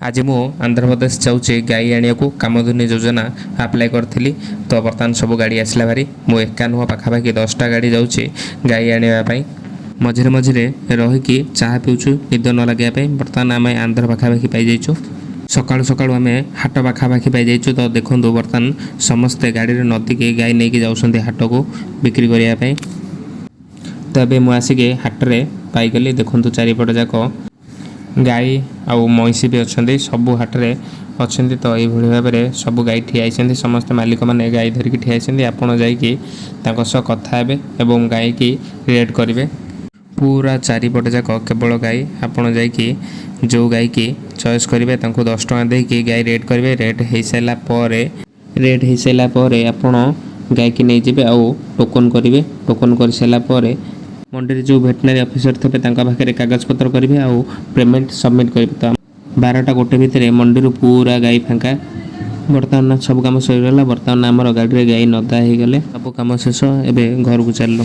ଆଜି ମୁଁ ଆନ୍ଧ୍ରପ୍ରଦେଶ ଯାଉଛି ଗାଈ ଆଣିବାକୁ। କାମଧେନୁ ଯୋଜନା ଆପ୍ଲାଏ କରିଥିଲି ତ ବର୍ତ୍ତମାନ ସବୁ ଗାଡ଼ି ଆସିଲା ଭାରି। ମୁଁ ଏକା ନୁହଁ, ପାଖାପାଖି 10ଟା ଗାଡ଼ି ଯାଉଛି ଗାଈ ଆଣିବା ପାଇଁ। ମଝିରେ ମଝିରେ ରହିକି ଚାହା ପିଉଛୁ ନିଦ ନ ଲାଗିବା ପାଇଁ। ବର୍ତ୍ତମାନ ଆମେ ଆନ୍ଧ୍ର ପାଖାପାଖି ପାଇଯାଇଛୁ। ସକାଳୁ ସକାଳୁ ଆମେ ହାଟ ପାଖାପାଖି ପାଇଯାଇଛୁ। ତ ଦେଖନ୍ତୁ, ବର୍ତ୍ତମାନ ସମସ୍ତେ ଗାଡ଼ିରେ ନଦିକି ଗାଈ ନେଇକି ଯାଉଛନ୍ତି ହାଟକୁ ବିକ୍ରି କରିବା ପାଇଁ। ତ ଏବେ ମୁଁ ଆସିକି ହାଟରେ ପାଇଗଲି। ଦେଖନ୍ତୁ, ଚାରିପଟ ଯାକ ଗାଈ ଆଉ ମଇଁଷି ବି ଅଛନ୍ତି, ସବୁ ହାଟରେ ଅଛନ୍ତି। ତ ଏଇଭଳି ଭାବରେ ସବୁ ଗାଈ ଠିଆ ହେଇଛନ୍ତି। ସମସ୍ତେ ମାଲିକମାନେ ଗାଈ ଧରିକି ଠିଆ ହେଇଛନ୍ତି। ଆପଣ ଯାଇକି ତାଙ୍କ ସହ କଥା ହେବେ ଏବଂ ଗାଈକି ରେଟ୍ କରିବେ। ପୁରା ଚାରିପଟ ଯାକ କେବଳ ଗାଈ। ଆପଣ ଯାଇକି ଯେଉଁ ଗାଈକି ଚଏସ୍ କରିବେ, ତାଙ୍କୁ 10 ଟଙ୍କା ଦେଇକି ଗାଈ ରେଟ୍ କରିବେ। ରେଟ୍ ହେଇସାରିଲା ପରେ ଆପଣ ଗାଈକି ନେଇଯିବେ ଆଉ ଟୋକନ୍ କରିବେ। ଟୋକନ୍ କରିସାରିଲା ପରେ ମଣ୍ଡିରେ ଯେଉଁ ଭେଟନାରୀ ଅଫିସର ଥିବେ, ତାଙ୍କ ପାଖରେ କାଗଜପତ୍ର କରିବେ ଆଉ ପେମେଣ୍ଟ ସବମିଟ୍ କରିବେ। ତ 12ଟା 1 ଭିତରେ ମଣ୍ଡିରୁ ପୁରା ଗାଈ ଫାଙ୍କା। ବର୍ତ୍ତମାନ ସବୁ କାମ ସରିଗଲା। ବର୍ତ୍ତମାନ ଆମର ଗାଡ଼ିରେ ଗାଈ ନଦା ହେଇଗଲେ। ସବୁ କାମ ଶେଷ, ଏବେ ଘରକୁ ଚାଲିଲୁ।